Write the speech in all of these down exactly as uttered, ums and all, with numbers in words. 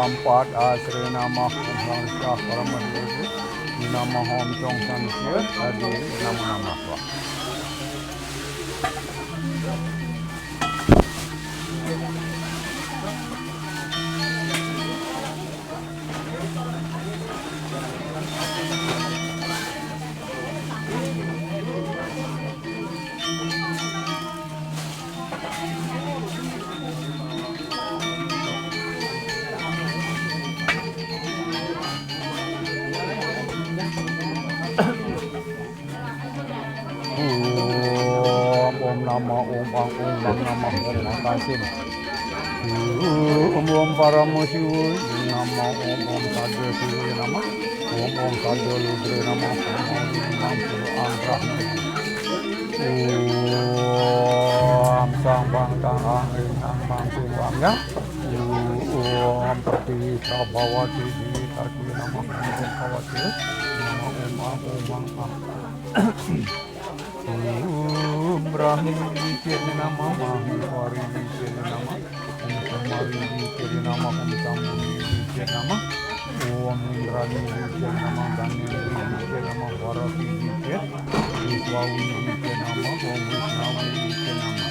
Om Pat Asre Namah, Om Sang Sah Parama Siva, Namah Om Song San Sir, Adi Namo Namah. Om, Om Nama, Om Ang, Om Mang Nama, Om Akasim. Om, Om Parama Siva Nama, Om, Om Sadda Siva Nama, Om, Om Sadda Ludra Nama, Om, Om Ang Siva Ang Brahma. Om Sang Bang Tang Ang Ring Ang Bang Sing Bang Yang. Om Prati Sabhavati Jivitati Nama, Om Bhavati Nama, Om Ang, Om Ang Ang. Om Brahmi Vijaya Nama, Maheshwari Vijaya Nama, Om Kumari Vijaya Nama, Om Sambhumi Vijaya Nama, Om Indrani Vijaya Nama, Dhanendri Vijaya Nama, Varati Vijaya, Vishwavi Vijaya Nama, Om Vishnavi Vijaya Nama.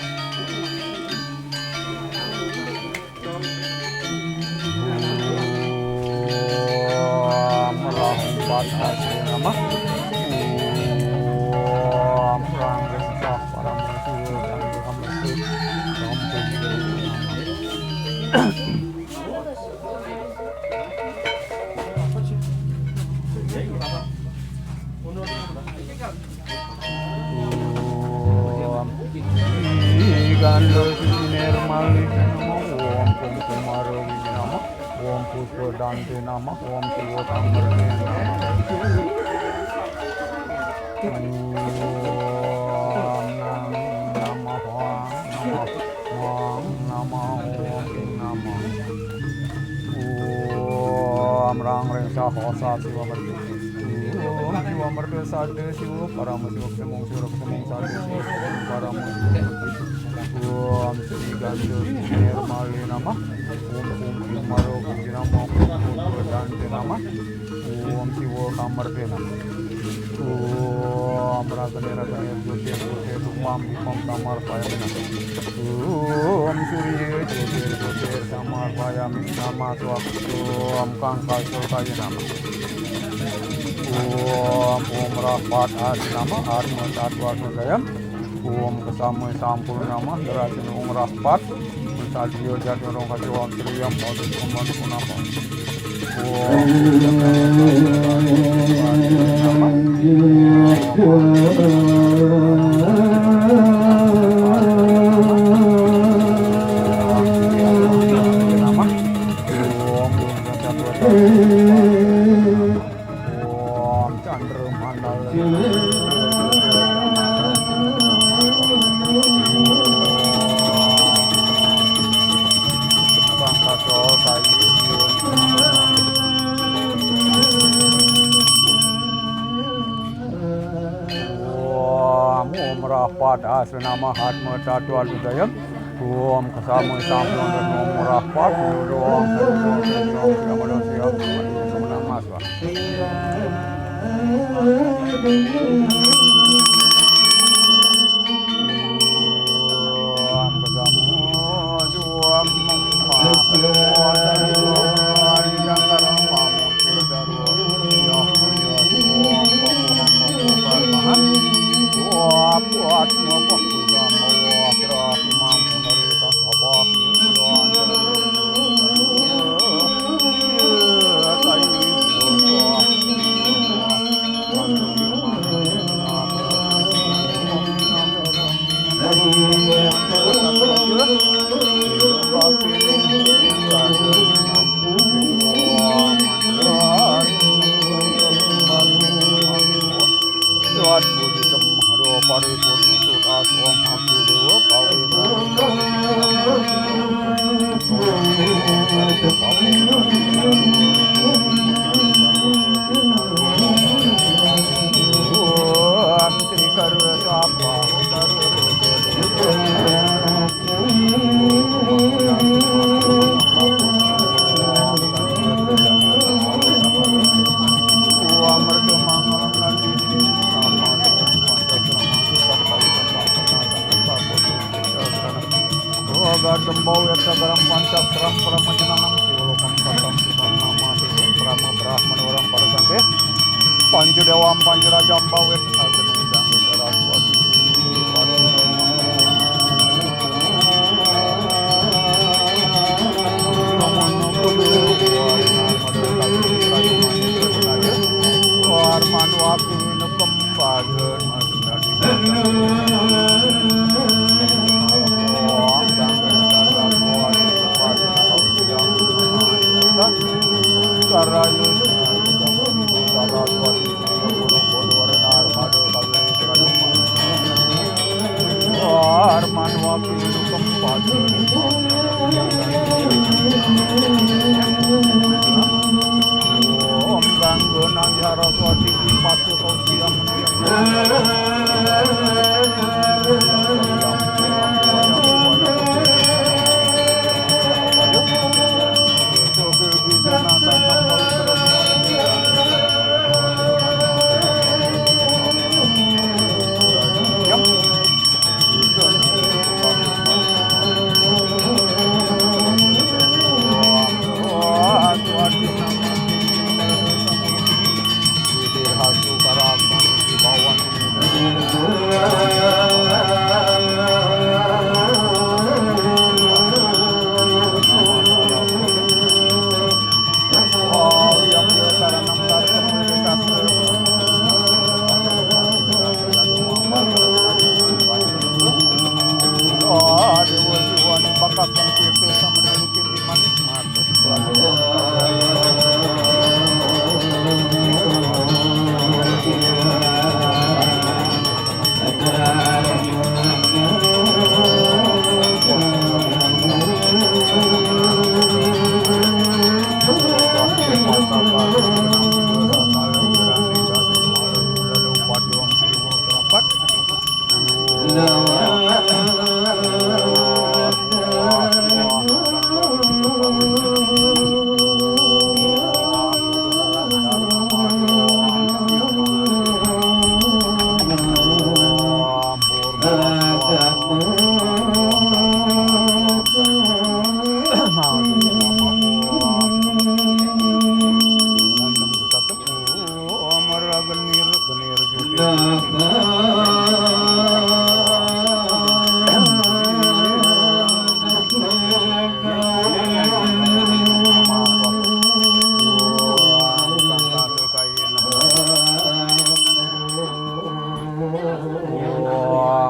Om Rahmat Asya Namah. Om Rang Reng Sah Param Sura Rang Rang Sura Rang Rang Sura. Om Gandha Nirmali Namo, Om Kumkumaro Nama, Om Pushpa Dante Nama, Om Siva Kamarte Nama. Om Nam Namah Om Namah Om Namah Om Namah. Om Rang Reng Sahosa Siva Murti. Om Siva Murti Sadhu Siva Parama Siva Semong Siva Semong Sadhu Siva Parama Siva. Om Sri Gandha Nirmali Nama. Om Om Kumaro Kunji Nama. Om Dante Nama. Om Siva Kamarte Nama. Om Ratane Ratane Jyotir Jyotir Rupam Dipam Samar Payamina. Om Surya Jyotir Jyotir Samar Payamina Maswa. Om Kangkal Surkaya Nama. Om Om Rahpat As Nama Atma Tatwa Sudayam. Om Kesama Sampur Nama Derasin Om Rahpat. Sadhya jatuh rong kaca wonten riyam wonten kuman punapa. Om Om Chandra Mandala. Bangsa Sol Kayu. Om Om Rahpat Asnama Hatma Tatwa Sudayam. Om kasama sampun dan nomor rapat, dua, satu, dua, satu, dua, satu, dua, satu, dua, satu, dua, satu, dua, satu, dua, Lewat budi temah doa paripurna surat om abdi dewa pawitra. Om Sri Karya Sapa. Roga dembau yaksa garam panca serang prama jenangan siwalo kampatan sipan nama sipan prama brahmana orang pada sante. Panca dewam panca rajam bawet agni jangga saraswati. Warman waktu nekem badan. Om Gangga Nanggara Swadhi Patih Kausiam.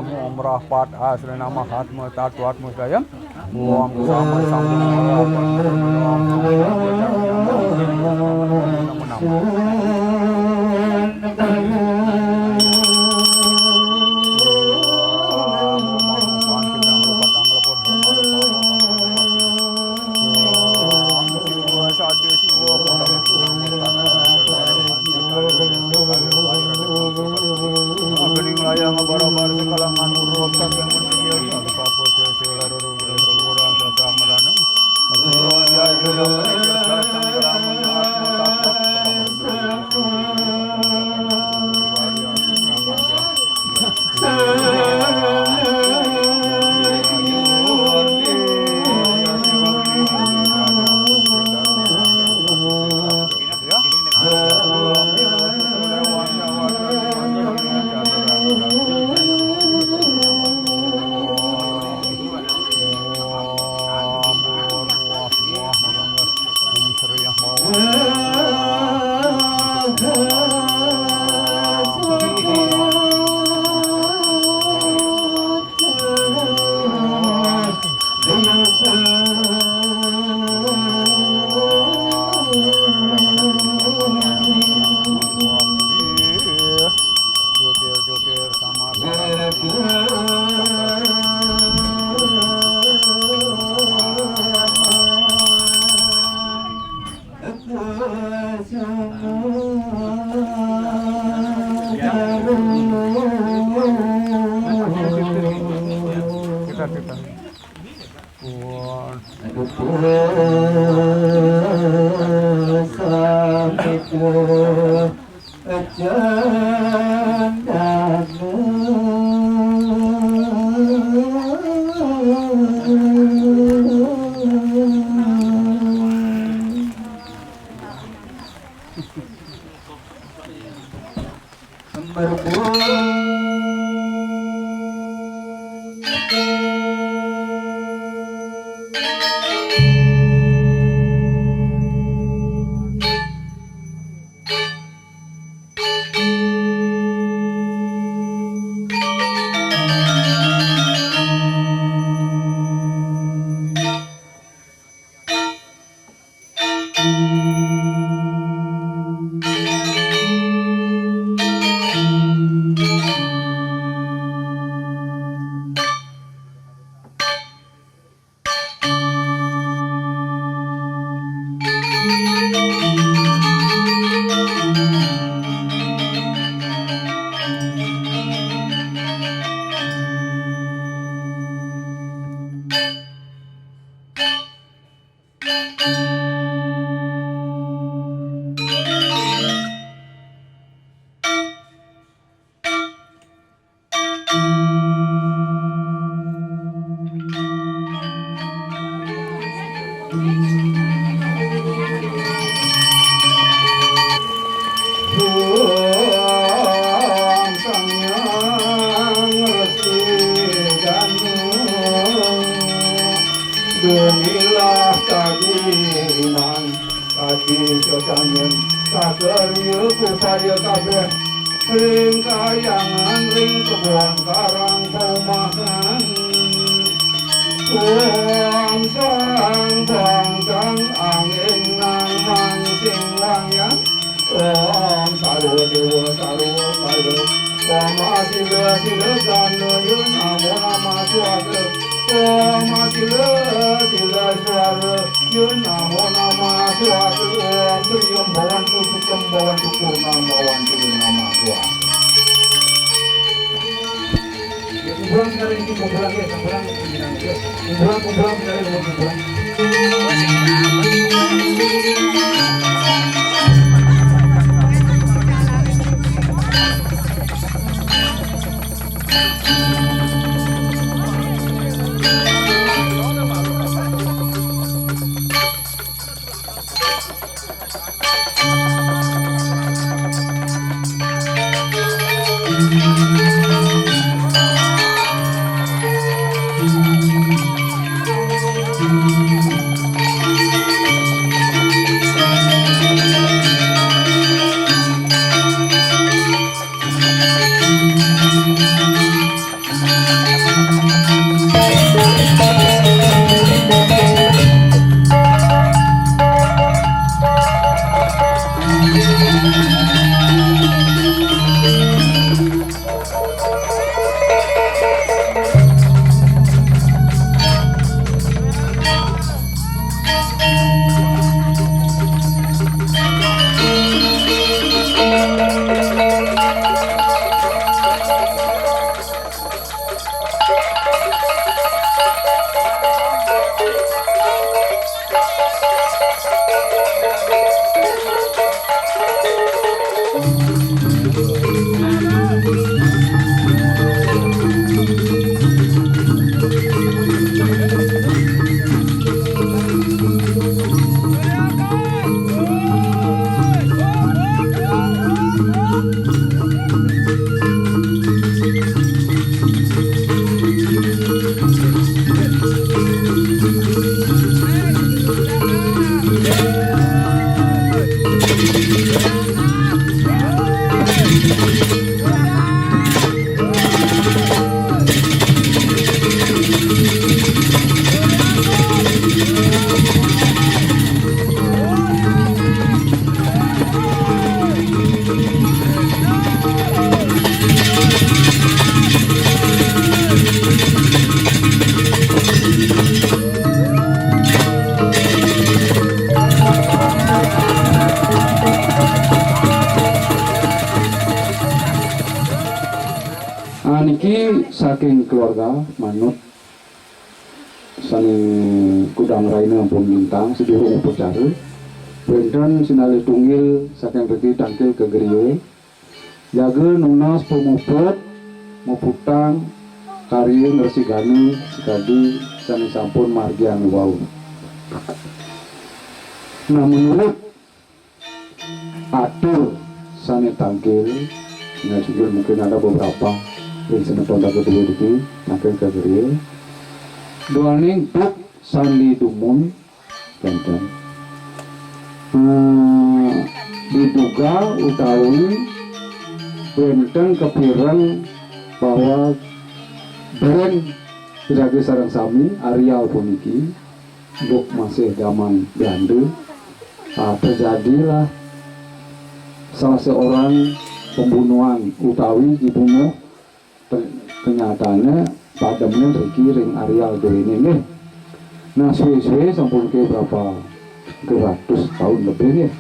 Om Rahpat Asrena Mahatma Tatwatma Sayam. Om Sama Sama. Bening layang barabar sekalangan urup saking menjadi apa-apa sesela Dunilah kagiringan, kadi sedangen sageria upaya kabeh, ring kayangan, ring kebon, karang, paumahan. Om sang bangkang angin nang mangsing wangyan. Om sarwa dewa sarwa kala. Om asila sila gana ya namo namah swaha. Om asila sila swara ya namo namah swaha. Om sriyam bhawantu sukham bhawantu purnam bhawantu ya namah swaha. Ya, kumpulan sekarang ini, kumpulan ya, kumpulan, kumpulan, kumpulan sekarang ini, kumpulan. Ah, niki saking keluarga manut sane Kudang raina ampun lintang sadurung upacara. Wénten sinalih tunggil saking riki tangkil ka griya. Jaga nunas pamuput, muputang karya ngresigana sakadi sané sampun margiang wau. Nah, menurut atur sané tangkil, nah, juga mungkin ada beberapa ring semeton daging dua niki tangkil ka griya. Duaning duk sandi dumun, kénten. Eh, diduga utawi wénten kapireng bahwa bén iraga sareng sami Arial puniki, duk masih jaman Belanda, ah, terjadilah salah seorang pembunuhan utawi dibunuh. Ter-, kenyataannya pademnya riki ring Arial duéné nggih. Nah, suwé-suwé sampun ke berapa ratus tahun lebih nggih.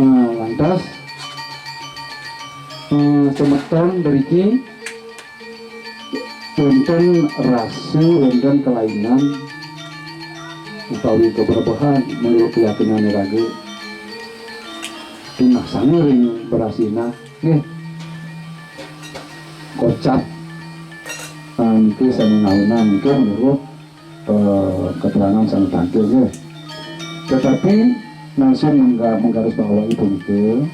Nah, lantas, eh, semeton mriki wénten rasa, wénten kelainan utawi keberebehan menurut keyakinan raga. Tunasang ring berasina. Nggih. Kocap, eh, niki sané ngawinang niki menurut, eh, keterangan sané tangkil nggih. Tetapi nangsung mengga-, menggaris bawahi puniki,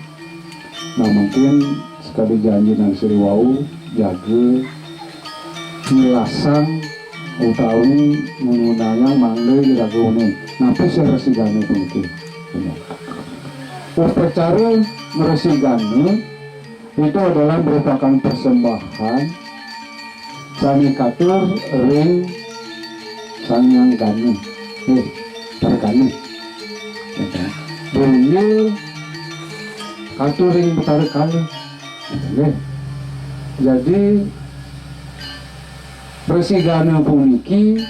nah, mungkin sekadi janji nangsung wau jaga nyelasang utawi ngununayang mangda iraga uning. Napi sih resigana puniki? Upacara ngresigana itu adalah merupakan persembahan sané katur ring Sang Hyang Gana. Nggih, Betara Gana. Nggih. Katur ring Betara Kala. Nggih. Jadi, resigana puniki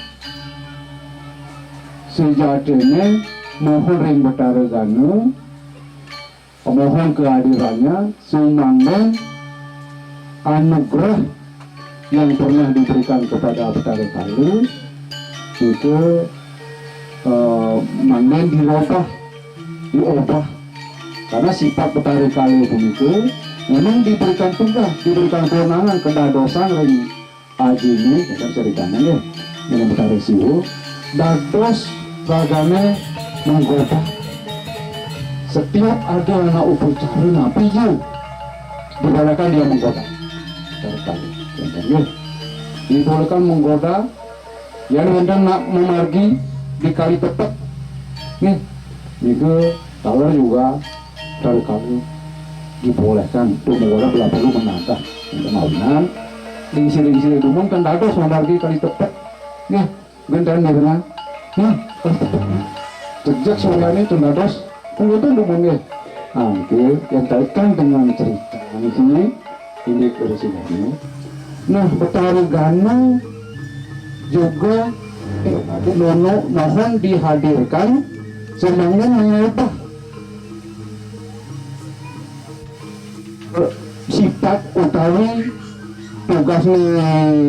sejatiné mohon ring Betara Gana, mohon kehadirannya, sumangga anugerah yang pernah diberikan kepada Betara Kala itu, eh, mangda dirobah, diobah. Karena sifat Betara Kala puniki memang diberikan tugas, diberikan kewenangan kadadosang ring ajiné, ya kan, ceritanya nggih, ring Betara Siwa, dados ragané menggoda. Setiap ada anak upacara napi ya, dibolehkan dia menggoda. Betara Kala, ya kan, nggih. Dibolehkan menggoda, yén wénten nak mamargi di Kali Tepet. Nggih, nika taler juga Betara Kala dibolehkan, tumurun bila perlu menantang. Wénten mawinan, lingsir-lingsir dumun kan dados mamargi Kali Tepet. Nggih, wénten mirengang. Nggih, Kali Tepet. Jegjeg suryané ten dados, wénten dumun nggih. Angke yang kaitan dengan cerita niki, inggih Betara Gana. Nah, Betara Gana juga, eh, nono mohon dihadirkan semangat mengubah sifat utawi tugasnya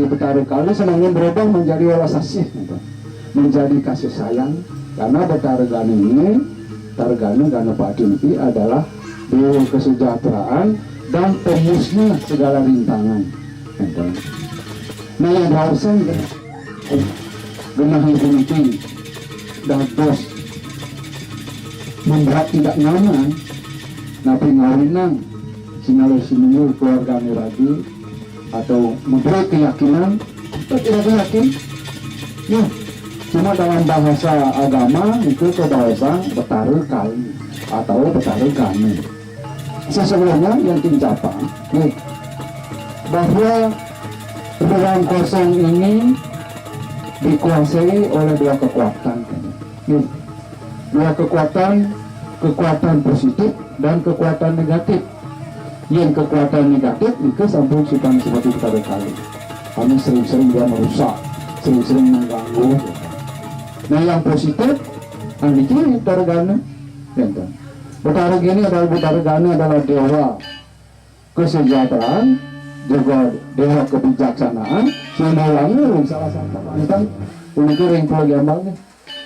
Betara Kala semangat berubah menjadi welas asih, gitu. Menjadi kasih sayang, karena Betara Gana ini, Betara Gana Ganapati ini adalah dewa kesejahteraan dan pemusnah segala rintangan. Gitu. Nah, yang harusnya genah puniki dados membuat tidak nyaman, napi ngawinang sinalih sinunggul keluargane rabi atau memberi keyakinan, kita tidak yakin. Ya, cuma dalam bahasa agama itu ke bahasa Betara Kali atau Betara Gana. Sesungguhnya yang dicapai, nih, bahwa ruang kosong ini dikuasai oleh dua kekuatan. Nih, dua kekuatan, kekuatan positif dan kekuatan negatif. Yang kekuatan negatif itu sampun sukan seperti Betara Kali. Karena sering-sering dia merusak, sering-sering mengganggu. Nah, yang positif, nah, niki Betara Gana. Ya, kan? Betara Gana adalah, Betara Gana adalah dewa kesejahteraan, juga dewa kebijaksanaan, sehingga salah satu tentang Punika ring Pulo Gembal nggih.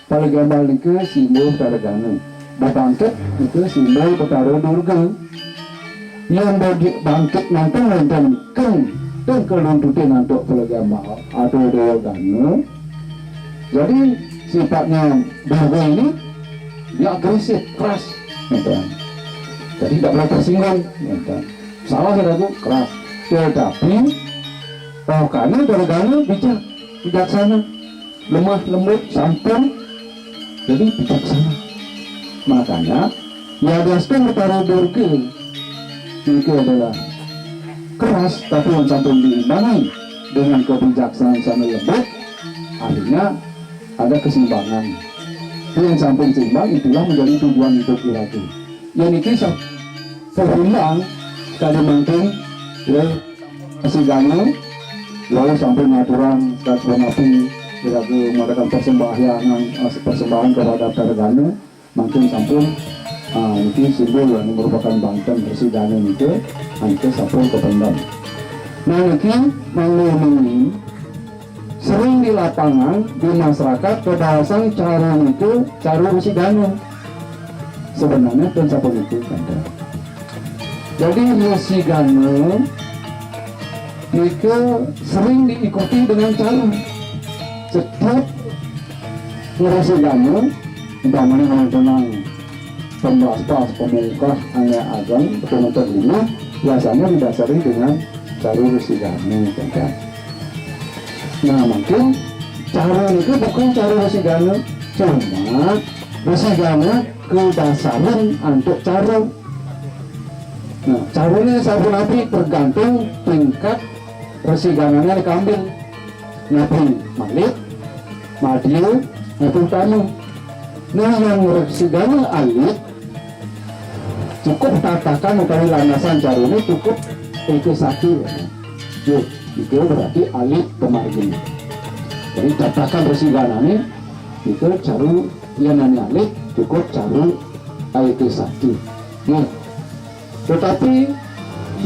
Pulo Gembal nika simbol Betara Gana. Bebangkit nika simbol Betara Durga. Yen bangkit nangtung wénten keng, teng kaluntutin antuk Pulo Gembal atau Dewa Gana. Jadi sifatnya Durga ini dia agresif, keras, gitu. Jadi tidak boleh tersinggung, gitu. Salah ya aku keras. Tetapi oh, karena Betara Gana bijak, bijaksana, lemah lembut, santun, jadi bijaksana. Makanya ya diaskan Betara Durga itu adalah keras, tapi yang sampun diimbangi dengan kebijaksanaan sama lembut, akhirnya ada keseimbangan. Itu yang sampun seimbang, itulah menjadi tujuan hidup iraga. Yang niki sa-, seimbang sekali mangkin, ya, Resi Gana, wau sampun ngaturang sapunapi iraga mengadakan persembahyaan, eh, persembahan kepada Betara Gana, mangkin sampun, ah, niki simbol yang merupakan banten Resi Gana niki, ah, niki sampun kapendem. Nah, niki mangda mangkin sering di lapangan, di masyarakat, kebahasan caru niki, caru Resi Gana. Sebenarnya pun sapuniki, kan. Jadi Resi Gana nika sering diikuti dengan caru. Setiap Resi Gana, umpamanya kalau tenang pembaspas, pemungkah, ané ageng, penonton lima, biasanya didasari dengan caru Resi Gana, kan. Nah, mungkin caru itu bukan caru Resi Gana, cuma Resi Gana kedasaran untuk caru. Nah, carunya sapunapi tergantung tingkat Resi Gananya dikambil. Napi malit, madia, napi utama. Nah, yang Resi Gana alit, cukup tatakan utawi landasan caruné cukup éka sakti. Nggih, itu berarti alit pamarginé. Jadi tatakan Resi Ganané itu caru, yén ané alit cukup caru éka sakti. Nggih. Tetapi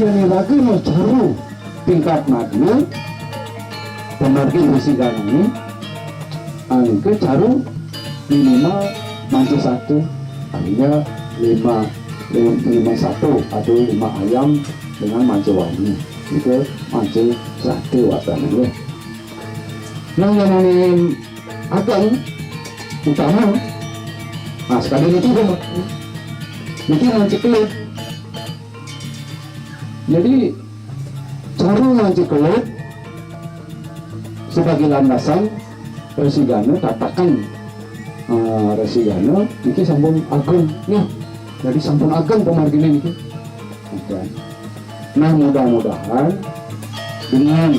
yén iraga macaru tingkat madia, pamargi Resi Ganané, ané nika caru minimal manca satu, artinya lima, lim-, lima sato atau lima ayam dengan manca wangi. Nika manca satu wastané, nggih. Nah, yang ané ageng utama, nah, sekali niki, niki manca kelut. Jadi, caru manca kelut sebagai landasan Resi Gana, tatakan, eh, Resi Gana niki sampun ageng. Nah, jadi sampun ageng pamarginé niki. Nah, mudah-mudahan dengan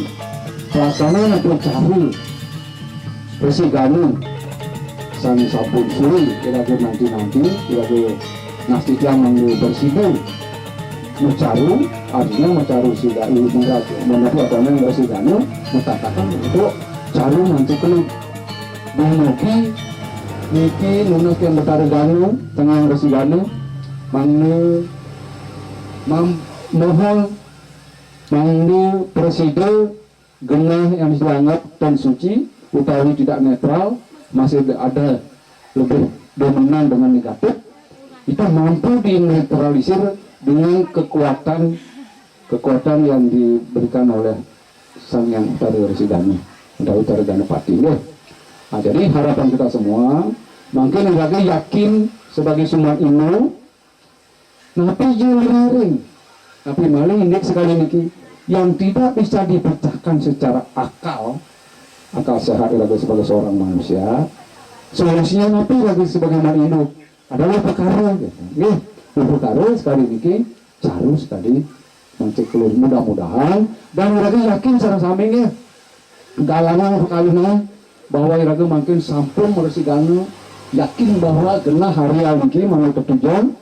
pelaksanaan pun caru Resi Gana sang sampun suwi, kira-kira nanti-nanti, kira-kira nasti tiang mangga bersida macaru, artinya macaru sida, menapi apa yang Resi Gana, matatakan untuk caru nanti kena. Dumugi niki nunas tiang Betara Gana, tengah Resi Gana, mangga mam-, mohon mangga prasida genah yang dianggap tan suci utawi tidak netral, masih ada lebih dominan dengan negatif, itu mampu dinetralisir dengan kekuatan, kekuatan yang diberikan oleh Sang Hyang Utara Resi Gana, Utara Ganapati, nggih. Nah, jadi harapan kita semua, mangkin iraga yakin sebagai suman indu, napi ja ngranjing, napi malih indik sekali niki, yang tidak bisa dipecahkan secara akal, akal sehat iraga sebagai seorang manusia, solusinya napi iraga sebagai umat Hindu? Ada dua perkara, gitu. Nggih, dua perkara sekali niki, caru sekali manca kelut. Mudah-mudahan, dan iraga yakin sareng sami, nggih, galangan pakalih bahwa iraga mangkin sampun maresi gana, yakin bahwa genah hari niki mangda tetujon,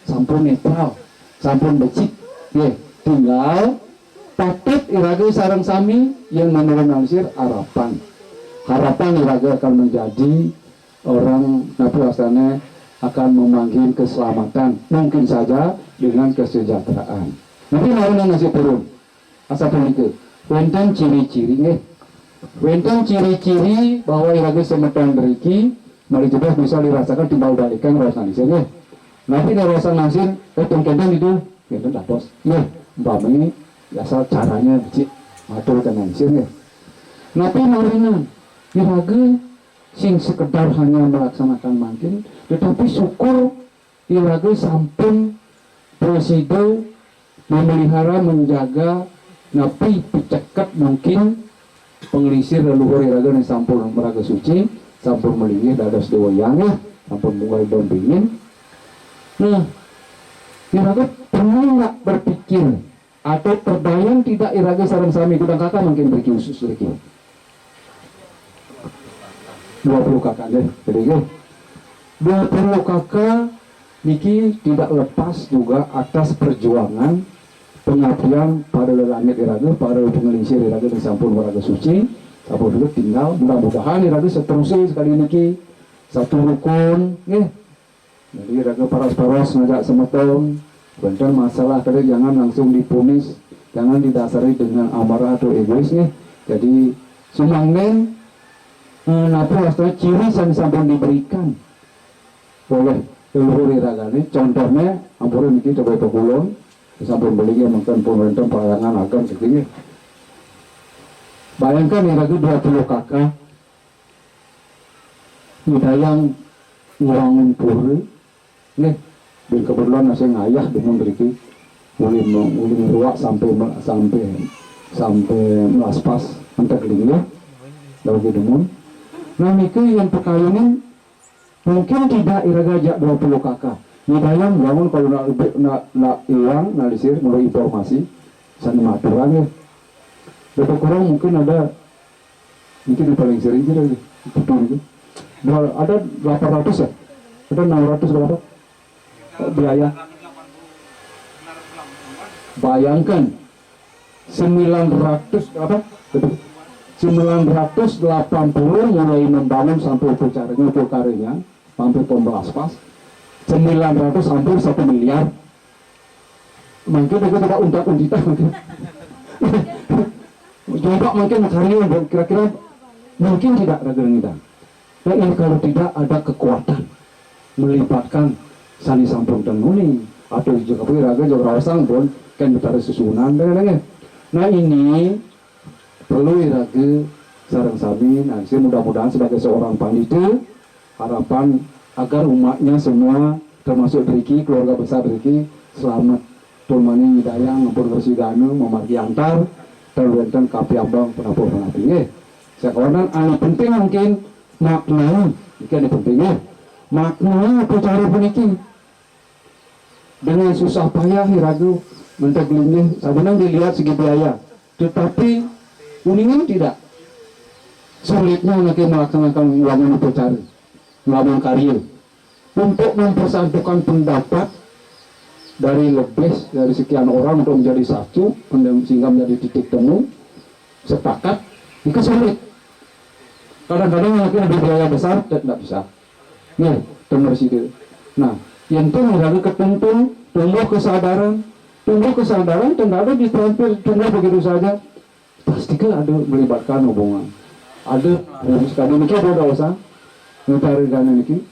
sampun netral, sampun becik. Nggih, tinggal patut iraga sareng sami yang meminimalisir harapan. Harapan iraga akan menjadi orang, napi wastané, akan memanggil keselamatan, mungkin saja dengan kesejahteraan. Napi mawinan nasib purun? Asapunika, wénten ciri-ciri, nggih. Wénten ciri-ciri bahwa iraga semeton driki, malih jelas bisa dirasakan timbal balikan raos nalisir, nggih. Napi nih raos nalisir, eh, pun kénten itu, kénten dados. Nggih, umpami asal caranya becik matur ten nalisir, nggih. Napi marinan, iraga sing sekedar hanya melaksanakan mangkin, tetapi syukur iraga sampun prasida memelihara, menjaga, napi piceket mungkin panglingsir leluhur iraga nih sampun maraga suci, sampun malinggih dados déwa hyang, sampun munggah dampingin. Nah, iraga pernah nggak berpikir atau terbayang tidak iraga sareng sami kudang kaka mungkin driki khusus driki? Dua puluh kaka deh, jadi nggih. Dua puluh kaka niki tidak lepas juga atas perjuangan pengabdian para lelangit iraga, para panglingsir iraga nih sampun maraga suci, sampun juga tinggal. Mudah-mudahan iraga seterusnya sekali niki satu rukun, nggih. Jadi iraga paras-paros ngajak semeton, wénten masalah tadi jangan langsung dipunis, jangan didasari dengan amarah atau egois, nggih. Jadi sumangdén, eh, napa wastane ciri sing sampun diberikan oleh leluhur iragane, contohnya ampura niki coba pakulon, sampun beli nggih, mungkin pun wénten pelayangan ageng sedikit. Bayangkan iraga dua puluh kaka nyidayang ngwangun pura, nggih, bin kebetulan saya ngayah dumun driki, uli me-, uli meruak sampai me-, sampai sampai melaspas entek linggih, dawuh dumun. Nah, niki yang pakayunin mungkin tidak iraga ajak dua puluh kaka. Nyidayang ngwangun kalau nak lebih, nak, nak iwang, nak lisir, menurut informasi, sana maturan ya. Lebih kurang mungkin ada Mungkin yang paling sering kita itu. Betul itu. Dua, ada delapan ratus ya? Ada enam ratus berapa? Eh, biaya. Bayangkan, sembilan ratus apa? Betul. Sembilan ratus delapan puluh mulai membangun sampai upacaranya, upacaranya, sampai pembelaspas. Sembilan ratus hampir satu miliar. Mungkin aku tidak untat-untitan mungkin. Coba mungkin karya kira-kira mungkin tidak raga ngidang. Nah, ini kalau tidak ada kekuatan melibatkan sani sampun tenuni atau juga raga juga rawasang pun kan betara susunan dengan. Nah, ini perlu iraga sareng sami. Nah, saya mudah-mudahan sebagai seorang panitia, harapan agar umatnya semua, termasuk driki, keluarga besar driki, selamat. Tur mani nyidayang ampun resi gana, mamargi antar, tur wénten kapiambang penapa-penapa. Nggih. Sakawanan anu penting mungkin makna, iki anu penting nggih. Makna upacara puniki. Dengan susah payah iraga mentek linggih, sabenang dilihat segi biaya. Tetapi uningan tidak sulitnya nanti melaksanakan nglamun upacara, nglamun karya. Untuk mempersatukan pendapat dari lebih dari sekian orang untuk menjadi satu, sehingga menjadi titik temu, sepakat, itu sulit. Kadang-kadang nanti ada biaya besar, tidak bisa. Nggih, ten mriki. Nah, yen to iraga ketuntun, tumbuh kesadaran, tumbuh kesadaran, tidak ada ditampil tumbuh begitu saja. Pasti kan ada melibatkan hubungan. Ada, nah, sekali niki ada dosa, utara gana niki.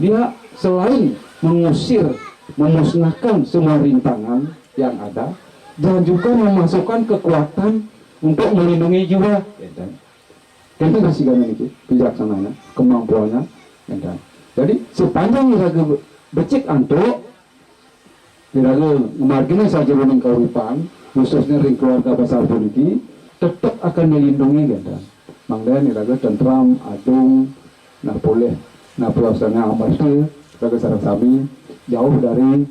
Dia selain mengusir, memusnahkan semua rintangan yang ada, dan juga memasukkan kekuatan untuk melindungi jiwa. Ya, dan Kénten kasigana niki, bijaksananya, kemampuannya, kénten. Jadi, sepanjang iraga be-, becik antuk, iraga ngamarginé sajeroning kauripan, khususnya ring keluarga besar puniki, tetap akan dilindungi, kénten. Mangda iraga tentram, adung, nah polih, nah puasanya amarta, iraga sareng sami jauh dari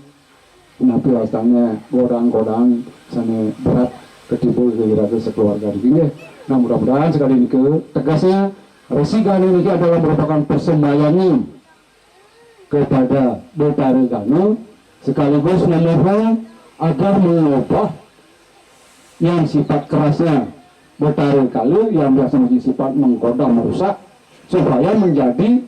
Napi wastané godaan-godaan sané berat ketimbul ring iraga sakeluarga niki nggih. Nah, mudah-mudahan sekali niki tegasnya Resi Gana niki adalah merupakan persembayangan kepada Betara Gana sekaligus memohon agar mengubah yang sifat kerasnya Betara Kala yang biasa mempunyai sifat menggoda merusak supaya menjadi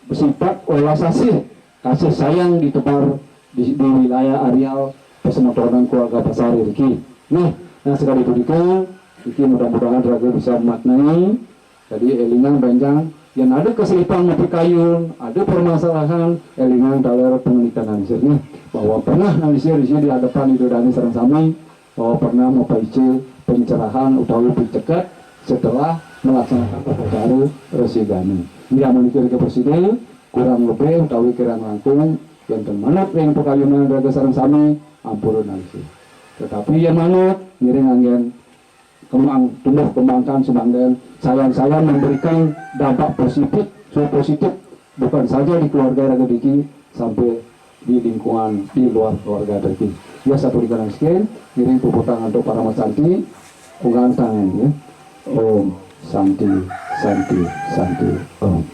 bersifat welas asih kasih sayang ditebar di, di wilayah areal persemetonan keluarga besar iriki. Nah, nah sekali punika Iki mudah-mudahan raga bisa maknai. Jadi élingang bénjang, yén ada keselipang mapikayun, ada permasalahan, élingang taler pangandikan Aliksir, bahwa pernah Aliksir di hadapan Ida Dané sareng sami, bahwa pernah mapaica pencerahan utawi picekat setelah melaksanakan upacara Resi Gana. Nggih, amun iki prasida, kurang lebih utawi kirang langkung, yén ten manut ring pikayunan raga sareng sami, ampura Aliksir. Tetapi yén manut, ngiring anggén kembang, tumbuh kembangkan sumangga, sayan-sayan memberikan dampak positif, so positif, bukan saja di keluarga raga niki, sampai di lingkungan di luar keluarga niki. Ya, sapunika mangkin, ngiring puputang antuk parama santi, unggal tangan, ya. Om Santi, Santi, Santi, Om.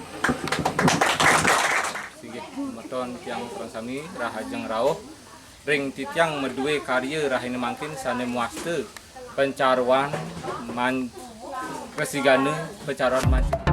Singgih semeton tiang sareng sami, rahajeng rauh ring titiang madué karya rahina mangkin sané mawasta pancaroan man-, Resi Gana, pancaroan manci.